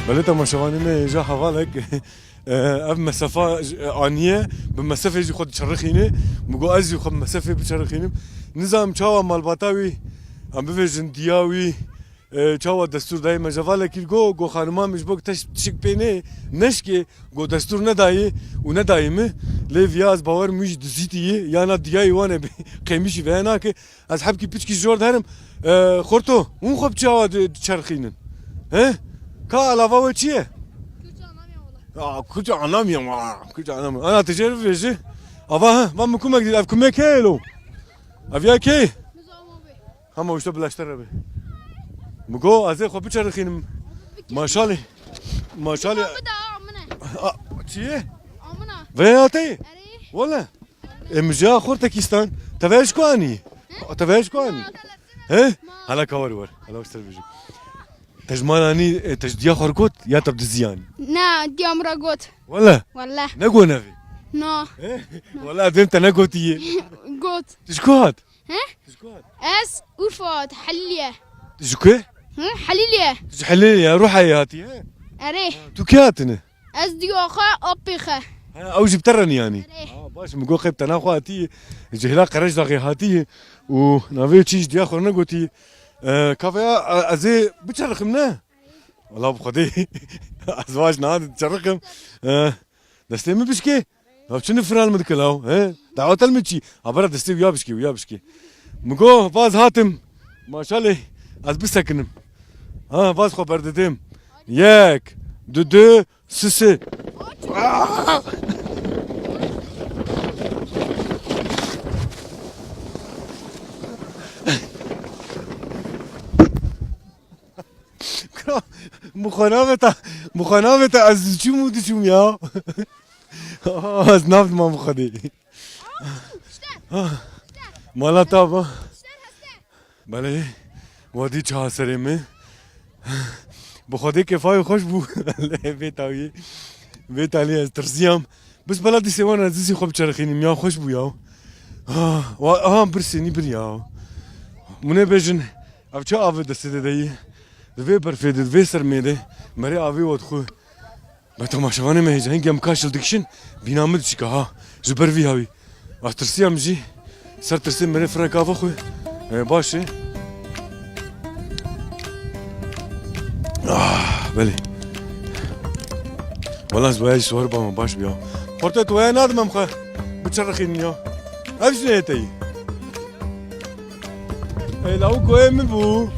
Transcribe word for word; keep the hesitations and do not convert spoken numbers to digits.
Belê temaşevanê me hêja hevalek, e, ev mesefa, e, aniye, bi mesefê jî xwe diçerixîne. Min got ez jî xwe bi mesefê biçerixînim. Nizam çawa malbata wî, em bivêjin diya wî, e, çawa destûr dayê me jevalekî go, go xanima min ji bo teş-, tişik pê nê, neşkê, go destûr nedayê û nedayê min. Lê viya ez bawer min jî dizîtî yê, yana diyayê wan ê qêmişî veye nake. Ez hebkî piçkî jor derim. E, Xorto, hûn xwe bi çawa di-, diçerxînin? He? Ka alava we çi ye? Kürtçe anlamıyorum valla. Ya, Kürtçe anlamıyorum ha. Kürtçe anlamıyorum. Ana, tu jê bivêjî. Ava, ha, va min kumek dît. Ev kumek heye lo. Ev ya kê? Hema işte bilaştır abi. Min got, ez ê xwe biçerxînim. Maşalê. Maşalê. Amına, amına. A, çi ye? Amına. Veya te? Erê. Wala. Em ji ya Xortekîstan. Te veye ji ku anî? He? Te veye ji ku anî? Ma, te leftin He? Ma. Hala ka weri wer. Hala weri ser bijim. Te ji mala nî, e, te ji diya xwe got ya te bi dizî anî? Na, diya min re got. Wala? Wala. Ne got nevê? No. He? Wala, dêm te negotiye. Got. Tu ji ku hat? He? Tu ji ku hat? Ez Urfa hat, Helîlye. Tu ji ku? Hı, Helîlye. Tu ji Helîlye, Ruhayê hatî, he? Erê. Tu kê hatine? Ez diyo xwe, apê xwe. Ha, ew jî bi te re niyanî. Erê. Ha, baş, min got qey bi tena xwe hatî, ji hêla Qerejdaxê hatî û navê çî ji diya xwe negotî. E, kaveya, e, ez ê biçerxim, ne? Wala bi Xwedê. Ez baş niha diçerxim. E, destê min bişkê. Nav çi nifral min dike law, he? Dawet el min çî? Ha, bera destê wiya bişkê, wiya bişkê. Min got, vaz hatim. Maşalê, ez bisekinim. Ha, vaz xwe berdidim. Yek, du, du, Sisi. Kira, muxanaveta, muxanaveta ez diçûm û diçûm ya. Ez nav dima muxadê. Mala ta ba. Belê, wadî çaha serê min. Bi Xwedê kêfa wî xweş bû. Lê vê tawî, vê talî ez tirsiyam. Bis bela dîsê wan ez dîsê xwe biçerxînim ya xweş bû ya. Ah, wa-, aha, birsê nî bir ya. Mune bêjin, ev çi avê destê de deyî? Di vê berfê de, di vê sermê de, merê avê we dixwe. Be temaşevanê me hêja hingê em kaşil dikişin, bîna min diçika ha. Ji ber vî hawî. Ez tirsiyam jî. Ser tirsê merê fireka vexwe. E, baş e. Ah, belê. Wala ez waya jî siwar bama baş biya. Xorte tu waya nadim em xwe. Biçerxînin ya. Ev jî neyê te yî. Ey, lawik goyê min bû.